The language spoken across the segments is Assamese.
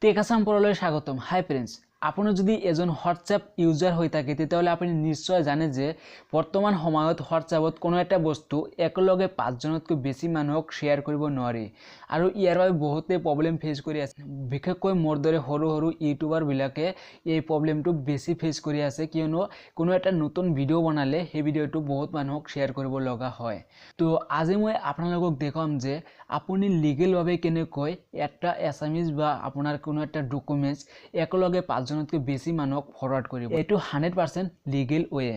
টেক আছামপুৰলৈ স্বাগতম। হাই ফ্ৰেণ্ডছ, আপুনি যদি এজন হোৱাটছএপ ইউজাৰ হৈ থাকে, তেতিয়াহ'লে আপুনি নিশ্চয় জানে যে বৰ্তমান সময়ত হোৱাটছএপত কোনো এটা বস্তু একেলগে পাঁচজনতকৈ বেছি মানুহক শ্বেয়াৰ কৰিব নোৱাৰি আৰু ইয়াৰ বাবে বহুতে প্ৰব্লেম ফেচ কৰি আছে। বিশেষকৈ মোৰ দৰে সৰু সৰু ইউটিউবাৰবিলাকে এই প্ৰব্লেমটো বেছি ফেচ কৰি আছে, কিয়নো কোনো এটা নতুন ভিডিঅ' বনালে সেই ভিডিঅ'টো বহুত মানুহক শ্বেয়াৰ কৰিব লগা হয়। তো আজি মই আপোনালোকক দেখুৱাম যে আপুনি লিগেলভাৱে কেনেকৈ এটা এছামিজ বা আপোনাৰ কোনো এটা ডকুমেণ্টছ একেলগে পাঁচজনতকৈ বেছি মানুহক ফৰৱাৰ্ড কৰিব। এইটো 100% লিগেল ৱে।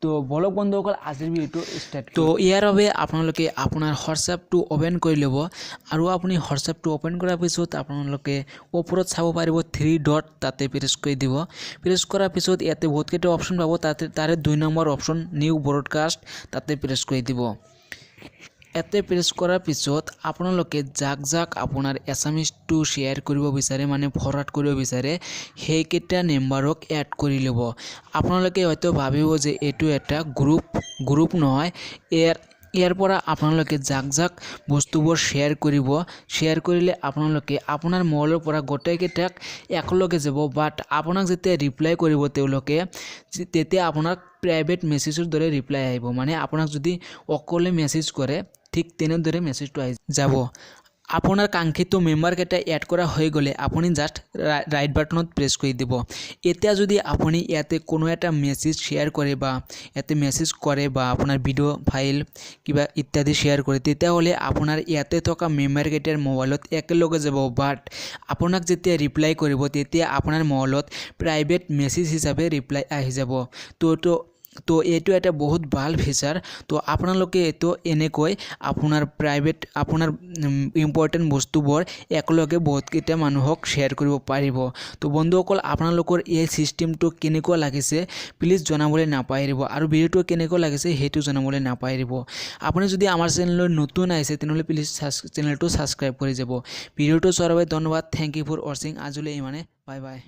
তো বলক বন্ধুসকল, আজিৰ ভিডিঅ'টো ষ্টাৰ্ট। তো ইয়াৰ বাবে আপোনালোকে আপোনাৰ হোৱাটছএপটো অ'পেন কৰি ল'ব আৰু আপুনি হোৱাটছএপটো অ'পেন কৰাৰ পিছত আপোনালোকে ওপৰত চাব পাৰিব থ্ৰী ডট, তাতে প্ৰেছ কৰি দিব। প্ৰেছ কৰাৰ পিছত ইয়াতে বহুতকেইটা অপশ্যন পাব, তাতে তাৰে 2 নম্বৰ অপশ্যন নিউ ব্ৰডকাষ্ট, তাতে প্ৰেছ কৰি দিব। ইয়াতে প্ৰেছ কৰাৰ পিছত আপোনালোকে যাক যাক আপোনাৰ এছামিজটো শ্বেয়াৰ কৰিব বিচাৰে, মানে ফৰৱাৰ্ড কৰিব বিচাৰে, সেইকেইটা মেম্বাৰক এড কৰি ল'ব। আপোনালোকে হয়তো ভাবিব যে এইটো এটা গ্ৰুপ। গ্ৰুপ নহয়। ইয়াৰ পৰা আপোনালোকে যাক যাক বস্তুবোৰ শ্বেয়াৰ কৰিব, শ্বেয়াৰ কৰিলে আপোনালোকে আপোনাৰ মোবাইলৰ পৰা গোটেইকেইটাক একেলগে যাব। বাট আপোনাক যেতিয়া ৰিপ্লাই কৰিব তেওঁলোকে, তেতিয়া আপোনাক প্ৰাইভেট মেছেজৰ দৰে ৰিপ্লাই আহিব। মানে আপোনাক যদি অকলে মেছেজ কৰে, ঠিক তেনেদৰে মেছেজটো আহি যাব। আপোনাৰ কাংক্ষিত মেম্বাৰকেইটা এড কৰা হৈ গ'লে আপুনি জাষ্ট ৰাইট বাটনত প্ৰেছ কৰি দিব। এতিয়া যদি আপুনি ইয়াতে কোনো এটা মেছেজ শ্বেয়াৰ কৰে বা ইয়াতে মেছেজ কৰে বা আপোনাৰ ভিডিঅ' ফাইল কিবা ইত্যাদি শ্বেয়াৰ কৰে, তেতিয়াহ'লে আপোনাৰ ইয়াতে থকা মেম্বাৰকেইটাৰ মোবাইলত একেলগে যাব। বাট আপোনাক যেতিয়া ৰিপ্লাই কৰিব, তেতিয়া আপোনাৰ মোবাইলত প্ৰাইভেট মেছেজ হিচাপে ৰিপ্লাই আহি যাব। তো এইটো এটা বহুত ভাল ফিচাৰ। তো আপোনালোকে এইটো এনেকৈ আপোনাৰ প্ৰাইভেট, আপোনাৰ ইম্পৰ্টেণ্ট বস্তুবোৰ একেলগে বহুতকেইটা মানুহক শ্বেয়াৰ কৰিব পাৰিব। তো বন্ধুসকল, আপোনালোকৰ এই ছিষ্টেমটো কেনেকুৱা লাগিছে প্লিজ জনাবলৈ নাপাহৰিব আৰু ভিডিঅ'টো কেনেকুৱা লাগিছে সেইটো জনাবলৈ নাপাহৰিব। আপুনি যদি আমাৰ চেনেললৈ নতুন আহিছে, তেনেহ'লে প্লিজ চেনেলটো ছাবস্ক্ৰাইব কৰি যাব। ভিডিঅ'টো চোৱাৰ বাবে ধন্যবাদ। Thank you for watching. আজিলৈ ইমানে, বাই বাই।